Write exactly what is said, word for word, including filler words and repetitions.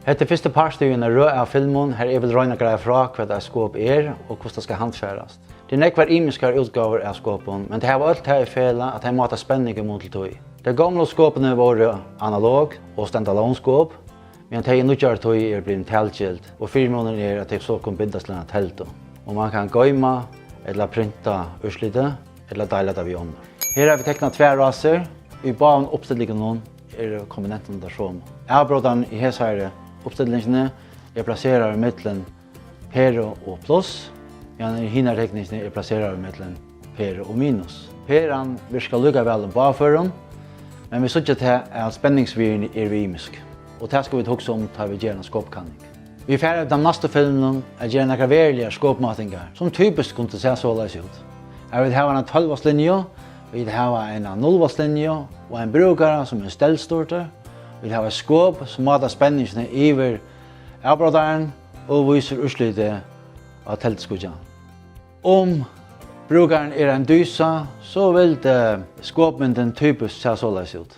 Hetta er fyrsti partur í eini røð av filmum, har eg vil royna at greiða frá, hvat eitt skop er og hvussu tað skal handfarast. Tað eru nógvar ymiskar útgávur av skopum, men tey hava øll tað í felag, at tey máta spenning í mun til tíð. Tey gomlu skopini vóru analog og standalone skop, meðan tey í nýggjari tíð eru blivin talgild, og fyrimunurin er, at tey so kunnu bindast til eina teldu, og mann kann goyma ella printa úrslitið ella deila tað við onnur. Her havi eg teknað tvær rásir. Í báðum uppstillingunum eru komponentirnar tær somu. Avbrótarin í hesari uppstillingini er plaseraður millum peru og pluss, meðan í hinari tekningini er plaseraður millum peru og minus. Peran virkar líka væl um báðar førum, men vit síggja tað, at spenningsvirðini eru ymisk, og tað skulu vit hugsa um, tá vit gera eina skopkanning. Vit fara í teimum næstu filmunum at gera nakrar veruligar skopmátingar, sum typiskt kundu sæð soleiðis út. Har vit hava eina tólvvoltslinju, vit hava eina nullvoltslinju og ein brúkara, sum er stellstýrdur. Vit hava eitt skop, sum mátar spenningina yvir avbrótaran og vísir úrslitið á telduskíggjan. Um brúkarin er ein dysa, so vildi skopmyndin typiskt sæð soleiðis út.